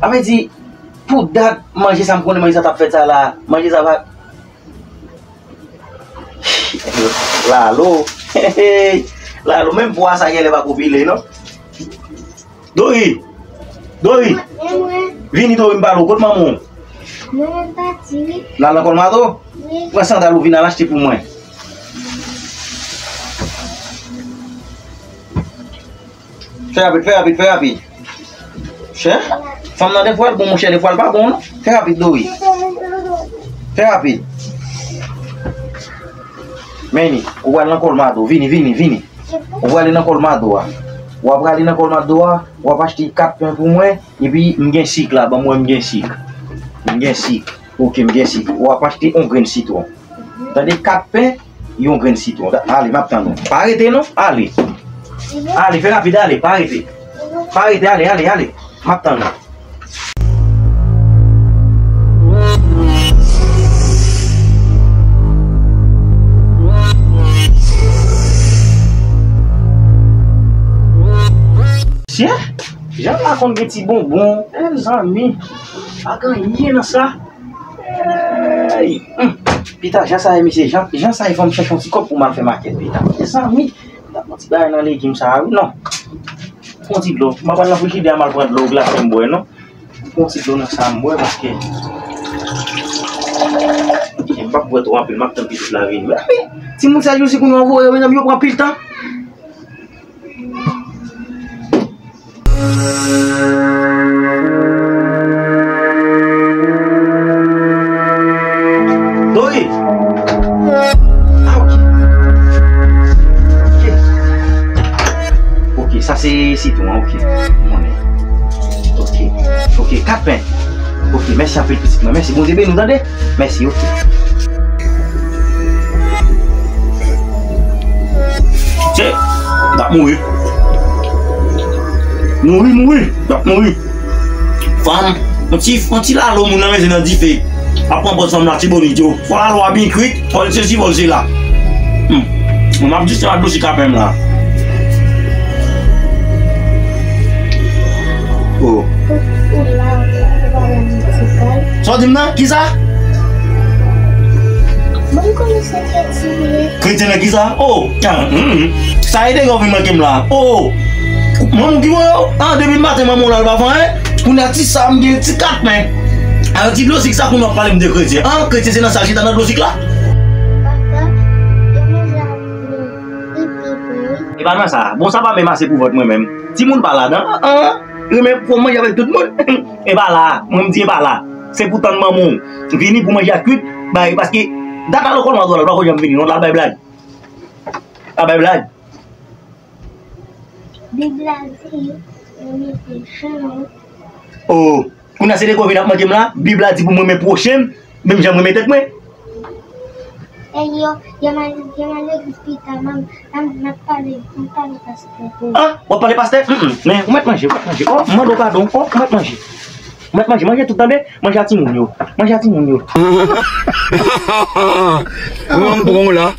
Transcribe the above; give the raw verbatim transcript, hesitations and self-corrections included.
Sa vle di, pou dat, manje sa m konnen manje sa t ap fèt sa la, manje sa va. Lalo. Lalo, menm pwa sa genlè pa ko pile, non? Dori! Dori! E mwen? Vini, Dori, m pale w. Kot manman w? Manman m pati, wi. L al nan Kòlmato? Wi. Pran sandal ou vin al achte pou mwen. Fè rapid, fè rapid, fè rapid. Chè? Fanm nan defwa l bon, monchè, defwa l pa bon, non. Fè rapid, Dori. Fè rapid. Meni, ou pral nan Kòlmato. Vini, vini, vini. Ou prale nan Kòlmato a. W ap prale nan Kòlmato a, w ap achte kat pen pou mwen, epi m gen sik la, ban m wè m gen sik. M gen sik. Oke, m gen sik. W ap achte yon grenn sitwon. Tande, kat pen, yon grenn sitwon. Da-, ale, m ap tann ou. Pa rete non, ale. Ale, fè rapid, ale, pa rete. Pa rete, ale, ale, ale. M ap tann ou. Chè, jan la konn gen ti bonbon, mezanmi, pa gen anyen nan sa. Ey, hmm. Pita, jan sa ye, mesye, jan, jan sa ye, fò m chèche yon ti kòb pou m al fè makèt, pita. Mezanmi, m t ap pran ti bagay nan legim sa a, wi, non. Pran ti dlo. M ap al nan frijidè a, m al pran dlo glase m bwè, non. Pran ti dlo nan sa m bwè, paske m p ap bwè twò anpil, m ap tann pitit la vini. Mezanmi, timoun sa yo, se kounye a yo voye, mezanmi, yo pran anpil tan. Dori! Ah, ok. Ok. Ok, sa se sitwon an, ok. M konnen. Ok. Ok, kat pen. Ok, mèsi anpil, pitit mwen. Mèsi. Bondye beni w, tande? Mèsi, ok. Che, m ap mouri. Mouri, mouri, m ap mouri. Fanm, yon ti, yon ti lalo moun nan mete nan dife. Ap pran pòz fanm Latibonit yo. Fò lalo a byen kwit, fò l sezi, fò l sela. Hmm. Mwen, m ap jis fè dlo sik a pen m la. Oh. Sa w di m nan? Kisa? Mwen konnen se kretyen li ye. Kretyen nan kisa? Oh, ah, hmm. Sa ede yo vin manke m la. Oh. Manman w ki voye w? Ah, depi maten manman w la, l pa fè anyen. Kounye a ti sa, m gen ti kat pen. Avèk ti dlo sik sa, kounye a w ap pale m de kretyen. Ah, kretyen se nan sa l chita nan dlo sik la? Papa, yo manje avèk nou. Li pi bon, wi. E pa nan sa. Bon, sa pa menm ase pou vant mwen menm. Timoun pa ladan. Ah, ah. Renmen fò manje avèk tout moun. E pa la. Mwen, m di e pa la. Se pou tann manman w vini pou manje a kwit. Bay, paske dat la lekòl mwen la, l pa ko janm vini non, l al bay blag. L al bay blag. Bib la di, renmen pwochen w. Oh, kounye a se de kou vin ap manke m la, Bib la di pou m renmen pwochen m, menm jan m renmen tèt mwen. E yo, yo m al, yo m al legliz pita, m, m, m ap pale, m ap pale pastè. Ah, w ap pale pastè? Mm, mm. Men, ou mèt manje, ou mèt manje. Oh, m mande w padon. Oh, ou mèt manje. Ou mèt manje, manje tout, tande? Manje a timoun yo. Manje a timoun yo. Ou an pran w la.